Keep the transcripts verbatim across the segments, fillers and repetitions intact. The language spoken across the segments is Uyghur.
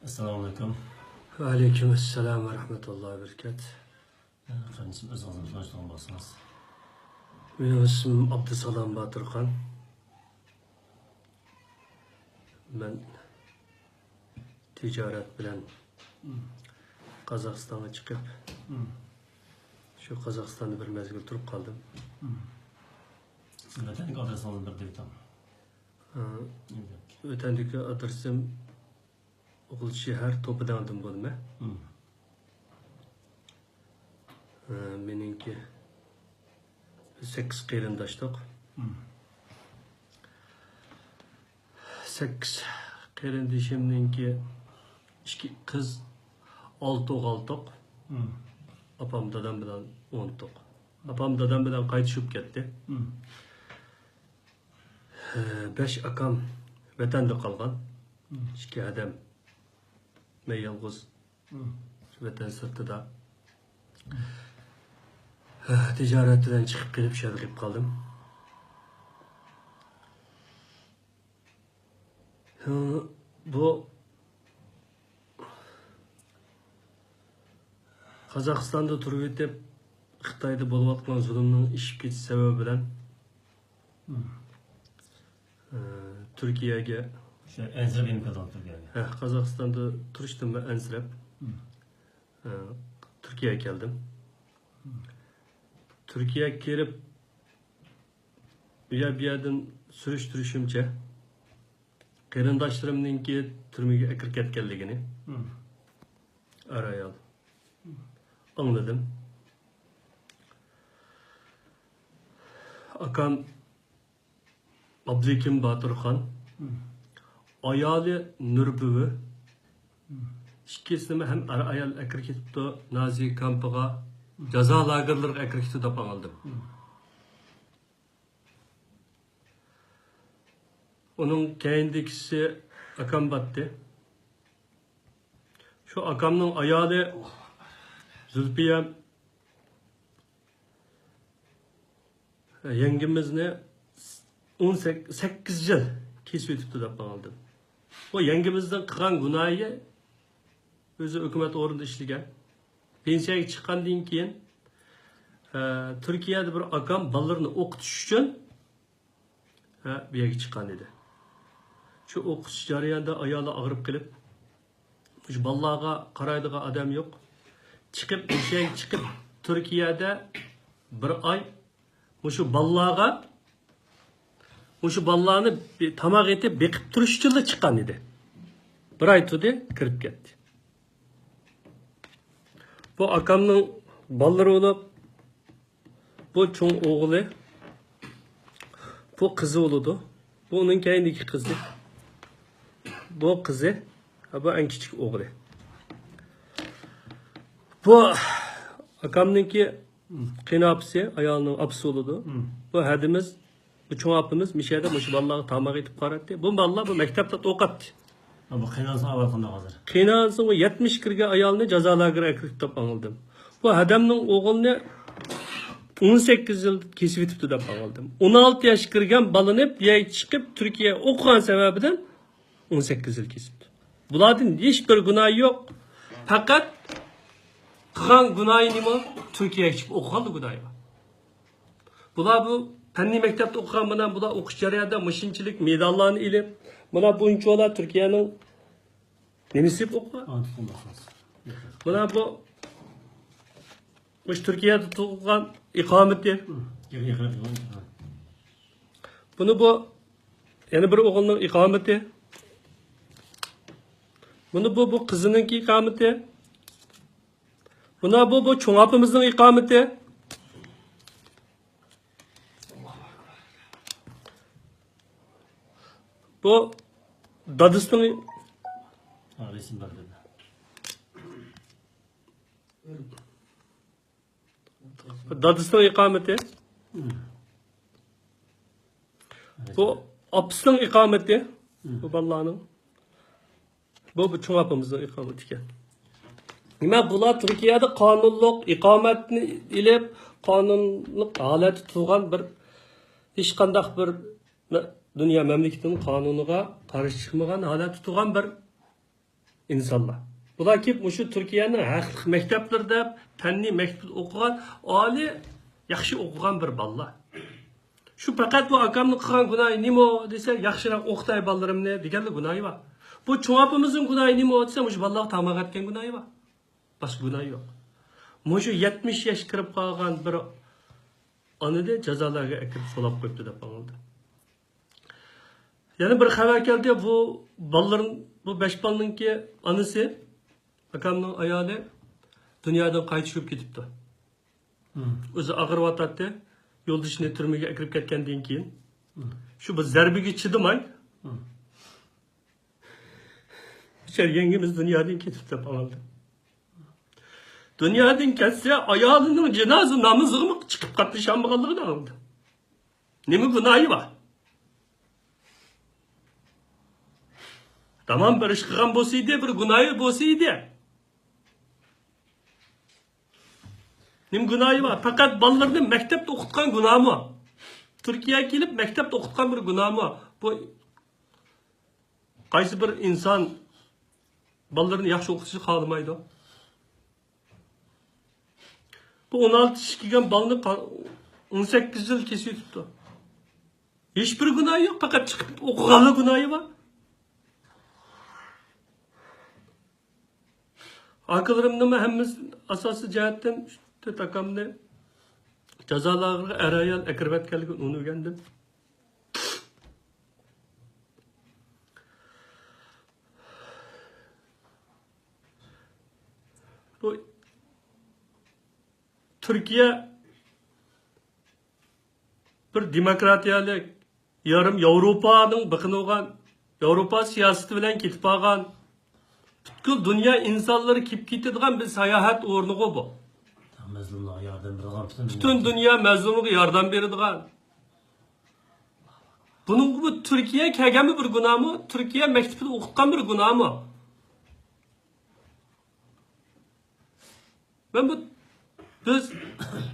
ئەسسالامۇ ئەلەيكۇم. ۋەئەلەيكۇم ئەسسالام ۋە رەھمەتۇللاھى ۋە بەرىكاتۇھ. قېرىندىشىم، ئۆزىڭىزنى تونۇشتۇرغان بولسىڭىز. مېنىڭ ئىسمىم ئابدۇسالام باتۇرخان. مەن تىجارەت بىلەن مم. قازاقىستانغا چىقىپ، مم. شۇ قازاقىستاندا بىر مەزگىل تۇرۇپ قالدىم. مم. سىز ۋەتەندىكى ئادرېسىڭىزنى بىر دېۋىتىڭ. ھە. ئىندەك. ۋەتەندىكى ئادرېسىم ئوغۇل شەھەر توپىداڭدىن بولىمەن. مم. ھە، مېنىڭكى سەككىز قېرىنداشتۇق. مم. سەككىز قېرىندىشىمنىڭكى ئىككى قىز، ئالتە ئوغۇلتۇق. مم. ئاپام، دادام بىلەن ئونتۇق. ئاپام، دادام بىلەن قايتىشىپ كەتتى. مم. بەش ئاكام ۋەتەندە قالغان. مم. ئىككى ھەدەم مەن يالغۇز. مم. ۋەتەن سىرتىدا. مم. تىجارەت بىلەن چىقىپ قېلىپ، شۇ يەردە قېلىپ قالدىم. بۇ قازاقىستاندا تۇرۇۋېتىپ، خىتايدا بولۇۋاتقان زۇلۇمنىڭ ئېشىپ كېتىش سەۋەبى بىلەن، مم. ئە، تۈركىيەگە، شۇ ئەنسىرەپ يېنىپ كەلدىڭىز تۈركىيەگە؟ ھە، قازاقىستاندا تۇرۇشتىن مەن ئەنسىرەپ، مم. ئە، تۈركىيەگە كەلدىم. مم. تۈركىيەگە كىرىپ، ئۇ يەر، بۇ يەردىن سۈرۈشتۈرۈشۈمچە، قېرىنداشلىرىمنىڭكى تۈرمىگە ئەكىرىپ كەتكەنلىكىنى، مم. ئەر-ئايال، مم. ئاڭلىدىم. ئاكام ئابلىكىم باتۇرخان، مم. ئايالى نۇربۈۋى، مم. ئىككىسىنىمۇ ھەم ئەر-ئايال ئەكىرىپ كېتىپتۇ نازى كامپىغا، مم. جازا لاگېرلىرىغا ئەكىرىپ كېتىپتۇ دەپ ئاڭلىدىم. مم. ئۇنىڭ كەينىدىكىسى ئاكام باتتى. شۇ ئاكامنىڭ ئايالى زۇلپىيە يەڭگىمىزنى ئون سەككىز، سەككىز يىل كېسىۋېتىپتۇ دەپ ئاڭلىدىم. بۇ يەڭگىمىزنىڭ قىلغان گۇناھى، ئۆزى ھۆكۈمەت ئورنىدا ئىشلىگەن. پېنسىيەگە چىققاندىن كېيىن، ئە، تۈركىيەدە بىر ئاكام بالىلىرىنى ئوقۇتۇش ئۈچۈن، ئە، بۇ يەرگە چىققان ئىدى. شۇ ئوقۇتۇش جەريانىدا ئايالى ئاغرىپ قېلىپ، مۇشۇ بالىلارغا قارايدىغان ئادەم يوق. چىقىپ، مۇشۇ يەرگە چىقىپ، تۈركىيەدە بىر ئاي مۇشۇ بالىلارغا، مۇشۇ بالىلارنى بى-، تاماق ئېتىپ بېقىپ تۇرۇش ئۈچۈنلا چىققان ئىدى. بىر ئاي تۇردى، كىرىپ كەتتى. بۇ ئاكامنىڭ بالىلىرى بولۇپ، بۇ چوڭ ئوغلى، بۇ قىزى بولىدۇ. بۇ ئۇنىڭ كەينىدىكى قىزى. بۇ قىزى، ھە، بۇ ئەڭ كىچىك ئوغلى. بۇ ئاكامنىڭكى قېيىنئاپىسى، ئايالنىڭ ئاپىسى بولىدۇ. مم. بۇ ھەدىمىز، بۇ چوڭ ئاپىمىز مىشەدە مۇشۇ بالىلارغا تاماق ئېتىپ قاراتتى. بۇ بالىلار بۇ مەكتەپتە ئوقۇتتى. ھە، بۇ قېيىنئانىسىنىڭ ئەھۋالى قانداق ھازىر؟ قېيىنئانىسى بۇ يەتمىشكە كىرگەن ئايالنى جازا لاگېرىغا ئەكىرىپ دەپ ئاڭلىدىم. بۇ ھەدەمنىڭ ئوغلىنى ئون سەككىز يىل كېسىۋېتىپتۇ دەپ ئاڭلىدىم. ئون ئالتە ياشقا كىرگەن بالىنى بۇ يەرگە چىقىپ تۈركىيەگە ئوقۇغان سەۋەبىدىن ئون سەككىز يىل كېسىپتۇ. بۇلاردىن ھېچبىر گۇناھى يوق. پەقەت قىلغان گۇناھى نېمە؟ تۈركىيەگە چىقىپ ئوقۇغانلا گۇناھى بار. بۇلار بۇ پەننىي مەكتەپتە ئوقۇغان، مانا بۇلار ئوقۇش جەريانىدا مۇشۇنچىلىك مېداللارنى ئېلىپ، مانا بۇنچىۋالا تۈركىيەنىڭ نېمىسى ئوقۇغان؟ مانا بۇ، مۇشۇ تۈركىيەدە تۇغۇلغان ئىقامىتى. بۇنى بۇ يەنە بىر ئوغۇلنىڭ ئىقامىتى. بۇنى بۇ، بۇ قىزىنىڭكى ئىقامىتى. بۇنا بۇ، بۇ چوڭ ئاپىمىزنىڭ ئىقامىتى. بۇ دادىسىنىڭ، دادىسىنىڭ ئىقامىتى. بۇ ئاپىسىنىڭ ئىقامىتى. بۇ بالىلارنىڭ. بۇ، بۇ چوڭ ئاپىمىزنىڭ ئىقامىتى ئىكەن. نېمە، بۇلار تۈركىيەدە قانۇنلۇق ئىقامەتنى ئېلىپ، قانۇنلۇق ھالەتتە تۇرغان بىر، ھېچقانداق بىر مە-، دۇنيا مەملىكىتىنىڭ قانۇنىغا قارشى چىقمىغان ھالەتتە تۇرغان بىر ئىنسانلار. بۇلار كېلىپ مۇشۇ تۈركىيەنىڭ ھەقلىق مەكتەپلىرىدە پەننىي مەكتەپتە ئوقۇغان، ئالىي، ياخشى ئوقۇغان بىر بالىلار. شۇ پەقەت بۇ ئاكامنىڭ قىلغان گۇناھى نېمە دېسە، ياخشىراق ئوقۇتاي بالىلىرىمنى دېگەنلا گۇناھى بار. بۇ چوڭ ئاپىمىزنىڭ گۇناھى نېمە دېسە، مۇشۇ بالىلارغا تاماق ئەتكەن گۇناھى بار. باشقا گۇناھى يوق. مۇشۇ يەتمىش ياشقا كىرىپ قالغان بىر ئانىنى جازا لاگېرىغا ئەكىرىپ سولاپ قويۇپتۇ دەپ ئاڭلىدىم. يەنە بىر خەۋەر كەلدى. بۇ بالىلىرىم، بۇ بەش بالىنىڭكى ئانىسى، ئاكامنىڭ ئايالى دۇنيادىن قايتىش بولۇپ كېتىپتۇ. مم. ئۆزى ئاغرىۋاتاتتى. يولدىشىنى تۈرمىگە ئەكىرىپ كەتكەندىن كېيىن، مم، شۇ بىر زەربىگە چىدىماي، مم، بىچارە يەڭگىمىز دۇنيادىن كېتىپتۇ دەپ ئاڭلىدىم. دۇنيادىن كەتسە، ئايالىنىڭ جىنازا نامىزىغىمۇ چىقىپ قاتنىشالمىغانلىقىنى ئاڭلىدىم. نېمە گۇناھى بار؟ تامام بىر ئىش قىلغان بولسا ئىدى، بىر گۇناھى بولسا ئىدى. نېمە گۇناھى بار؟ پەقەت بالىلىرىنى مەكتەپتە ئوقۇتقان گۇناھمۇ؟ تۈركىيەگە كېلىپ مەكتەپتە ئوقۇتقان بىر گۇناھمۇ؟ بۇ قايسى بىر ئىنسان بالىلىرىنى ياخشى ئوقۇتۇشنى خالىمايدۇ؟ بۇ ئون ئالتە ياشقا كىرگەن بالىنى قا-، ئون سەككىز يىل كېسىۋېتىپتۇ. ھېچبىر گۇناھى يوق، پەقەت چىقىپ ئوقۇغانلا گۇناھى بار. ئاكىلىرىمنىڭمۇ ھەممىسى ئاساسىي جەھەتتىن تۆت ئاكامنى جازا لاگېرىغا ئەر-ئايال ئەكىرىۋەتكەنلىكىنى ئۇنى ئۆگەندىم. بۇ تۈركىيە بىر دېموكراتىيەلىك، يارىم ياۋروپانىڭ بېقىنىۋالغان، ياۋروپا سىياسىتى بىلەن كېتىپ قالغان، پۈتكۈل دۇنيا ئىنسانلىرى كېلىپ كېتىدىغان بىر ساياھەت ئورنىغۇ بۇ. مەزلۇملارغا ياردەم بېرىدىغان پۈتۈن پۈتۈن دۇنيا مەزلۇمغا ياردەم بېرىدىغان. بۇنىڭغا بۇ تۈركىيە كەلگەنمۇ بىر گۇناھمۇ؟ تۈركىيە مەكتىپىدە ئوقۇتقان بىر گۇناھمۇ؟ مەن بۇ، بىز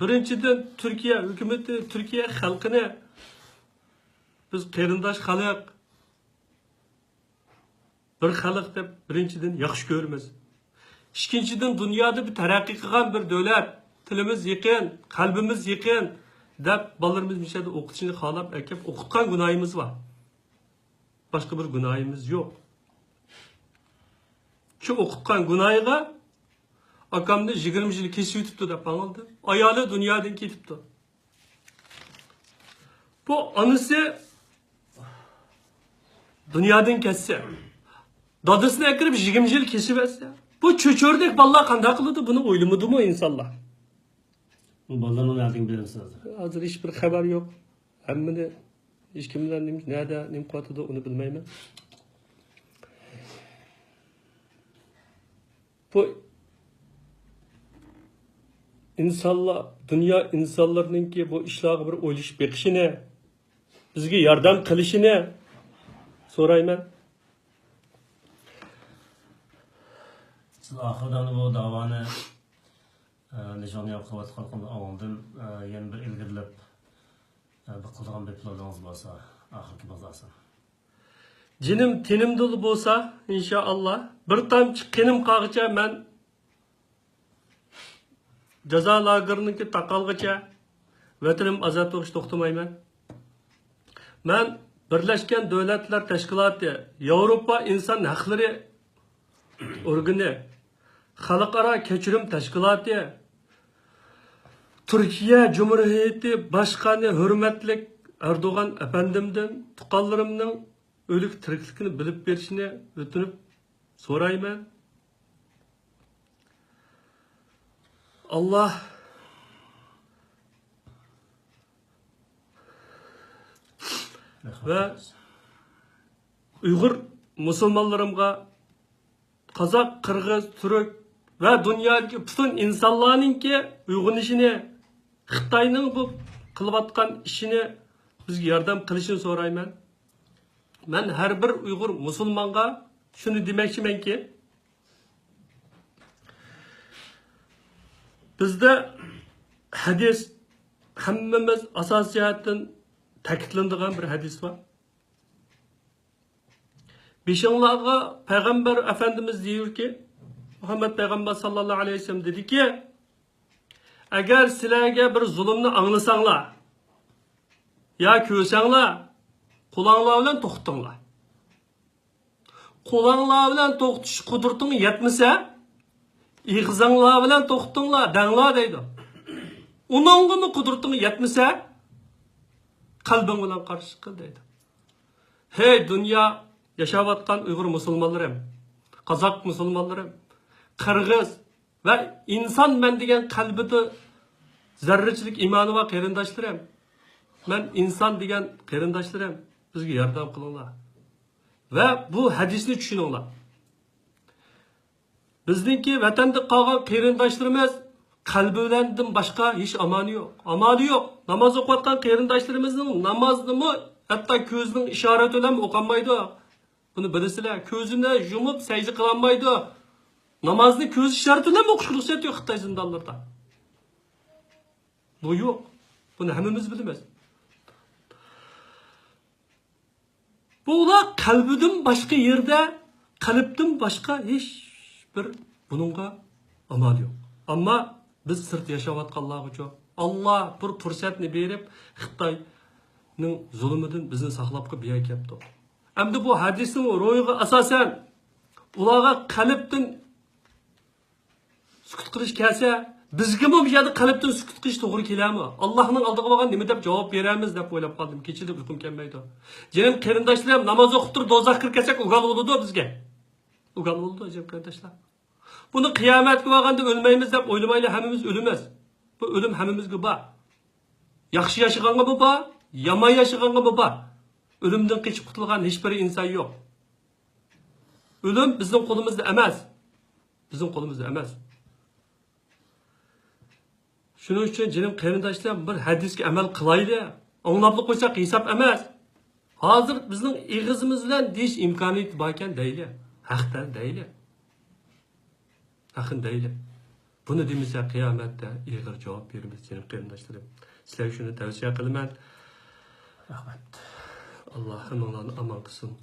بىرىنچىدىن تۈركىيە ھۆكۈمىتى، تۈركىيە خەلقىنى بىز قېرىنداش خەلق، بىر خەلق دەپ بىرىنچىدىن ياخشى كۆرىمىز. ئىككىنچىدىن، دۇنيادا بىر تەرەققىي قىلغان بىر دۆلەت، تىلىمىز يېقىن، قەلبىمىز يېقىن دەپ بالىلىرىمىز مۇشۇ يەردە ئوقۇتۇشنى خالاپ ئەكەپ ئوقۇتقان گۇناھىمىز بار. باشقا بىر گۇناھىمىز يوق. شۇ ئوقۇتقان گۇناھىغا ئاكامنى يىگىرمە يىل كېسىۋېتىپتۇ دەپ ئاڭلىدىم. ئايالى دۇنيادىن كېتىپتۇ. بۇ ئانىسى دۇنيادىن كەتسە، دادىسىنى ئەكىرىپ يىگىرمە يىل كېسىۋەتسە، بۇ چۆچۈرىدەك بالىلار قانداق قىلىدۇ؟ بۇنى ئويلىمىدىمۇ ئىنسانلار؟ بۇ بالىلارنىڭ نەدىن بىلىمسىز ھازىر؟ ھازىر ھېچبىر خەۋەر يوق. ھەممىنى ھېچكىملەر نېمە، نەدە، نېمە قىلىۋاتىدۇ، ئۇنى بىلمەيمەن. بۇ ئىنسانلار، دۇنيا ئىنسانلىرىنىڭكى بۇ ئىشلارغا بىر ئويلىشىپ بېقىشىنى، بىزگە ياردەم قىلىشىنى سورايمەن. سىز ئاخىرىدا بۇ داۋانى، ئە، نىشانىيە قىلىۋاتقانلىقىنى ئاڭلىدىم. ئە، يەنە بىر ئىلگىرىلەپ، ئە، بىر قىلىدىغان گەپلىرىڭىز بولسا، ئاخىرقى بازاسى. جېنىم تېنىمدىلا بولسا، ئىنشائاللا، بىر تامچە قېنىم قالغىچە مەن جازا لاگېرىنىڭكى تاقالغىچە ۋەتىنىم ئازاد بولۇشتا توختىمايمەن. مەن بىرلەشكەن دۆلەتلەر تەشكىلاتى، ياۋروپا ئىنسان ھەقلىرى ئورگىنى، خەلقئارا كەچۈرۈم تەشكىلاتى، تۈركىيە جۇمھۇرىيىتى باشقانى ھۆرمەتلىك ئەردوغان ئەپەندىمدىن تۇغقانلىرىمنىڭ ئۆلۈك تىرىكلىكىنى بىلىپ بېرىشىنى ئۆتۈنۈپ سورايمەن. ئاللا ۋە ئۇيغۇر مۇسۇلمانلىرىمغا، قازاق، قىرغىز، تۈرك ۋە دۇنيادىكى پۈتۈن ئىنسانلارنىڭكى ئويغىنىشىنى، خىتاينىڭ بۇ قىلىۋاتقان ئىشىنى بىزگە ياردەم قىلىشىنى سورايمەن. مەن ھەر بىر ئۇيغۇر مۇسۇلمانغا شۇنى دېمەكچىمەنكى، بىزدە ھەدىس، ھەممىمىز ئاساسىي جەھەتتىن تەكىتلىنىدىغان بىر ھەدىس بار. بېشىڭلارغا پەيغەمبەر ئەپەندىمىز دېيۇركى، مۇھەممەد پەيغەمبەر ساللاللاھۇ ئەلەيھى ۋەسەللەم دېدىكى، ئەگەر سىلەرگە بىر زۇلۇمنى ئاڭلىساڭلار يا كۆرسەڭلار، قۇلاڭلار بىلەن توختىتىڭلار. قۇلاڭلار بىلەن توختىتىش قۇدرىتىڭ يەتمىسە، ئېغىزىڭلار بىلەن توختىتىڭلار، دەڭلار دەيدۇ. ئۇنىڭغىمۇ قۇدرىتىڭ يەتمىسە، قەلبىڭ بىلەن قارشى چىققىن دەيدۇ. ھەي دۇنيا ياشاۋاتقان ئۇيغۇر مۇسۇلمانلىرىم، قازاق مۇسۇلمانلىرىم، قىرغىز ۋە ئىنسانمەن دېگەن قەلبىدە زەررىچىلىك ئىمانى بار قېرىنداشلىرىم، مەن ئىنسان دېگەن قېرىنداشلىرىم، بىزگە ياردەم قىلىڭلار ۋە بۇ ھەدىسنى چۈشىنىڭلار. بىزنىڭكى ۋەتەندە قالغان قېرىنداشلىرىمىز قەلبى بىلەندىن باشقا ھېچ ئامانى يوق. ئامانى يوق. ناماز ئوقۇۋاتقان قېرىنداشلىرىمىزنىڭ نامازىنىمۇ ھەتتا كۆزىنىڭ ئىشارىتى بىلەن ئوقالمايدۇ. بۇنى بىلىسىلەر. كۆزىنى يۇمۇپ سەجدە قىلالمايدۇ. نامازنى كۆز ئىشارىتى بىلەن ئوقۇش رۇخسەت يوق خىتاي زىندانلىرىدا. بۇ يوق. بۇنى ھەممىمىز بىلىمىز. بۇ ئۇلار قەلبىدىن باشقا يەردە، قەلبتىن باشقا ھېچ بىر بۇنىڭغا ئامال يوق. ئەمما بىز سىرتتا ياشاۋاتقانلارغىچۇ، ئاللا بىر پۇرسەتنى بېرىپ، خىتاينىڭ زۇلۇمىدىن بىزنى ساقلاپ قىلىپ بۇ يەرگە كەپتۇ. ئەمدى بۇ ھەدىسنىڭ روھىغا ئاساسەن، ئۇلارغا قەلبتىن سۈكۈت قىلىش كەلسە، بىزگىمۇ بۇ يەردە قەلبتىن سۈكۈت قىلىش توغرا كېلەرمۇ؟ ئاللاھنىڭ ئالدىغا بارغان نېمە دەپ جاۋاب بېرەرمىز دەپ ئويلاپ قالدىم. كېچىدە ئۇيقۇم كەلمەيدۇ. جېنىم قېرىنداشلىرىم، ناماز ئوقۇپ تۇرۇپ دوزاخقا كىرىپ كەتسەك ئوگال بولىدۇ بىزگە. ئوگال بولىدۇ، جېنىم قېرىنداشلار. بۇنى قىيامەتكە بارغاندا ئۆلمەيمىز دەپ ئويلىمايلى، ھەممىمىز ئۆلىمىز. بۇ ئۆلۈم ھەممىمىزگە بار. ياخشى ياشىغانغىمۇ بار، يامان ياشىغانغىمۇ بار. ئۆلۈمدىن قېچىپ قۇتۇلغان ھېچبىر ئىنسان يوق. ئۆلۈم بىزنىڭ قولىمىزدا ئەمەس. بىزنىڭ قولىمىزدا ئەمەس. شۇنىڭ ئۈچۈن جېنىم قېرىنداشلار، بىر ھەدىسكە ئەمەل قىلايلى. ئاڭلاپلا قويساق ھېساب ئەمەس. ھازىر بىزنىڭ ئېغىزىمىز بىلەن دېيىش ئىمكانىيىتى باركەن دەيلى. ھەقتە دەيلى. ھەقنى دەيلى. بۇنى دېمىسە قىيامەتتە ئېغىر جاۋاب بېرىمىز، جېنىم قېرىنداشلىرىم. سىلەرگە شۇنى تەۋسىيە قىلىمەن. رەھمەت. ئاللا ھەممىڭلارنى ئامان قىلسۇن.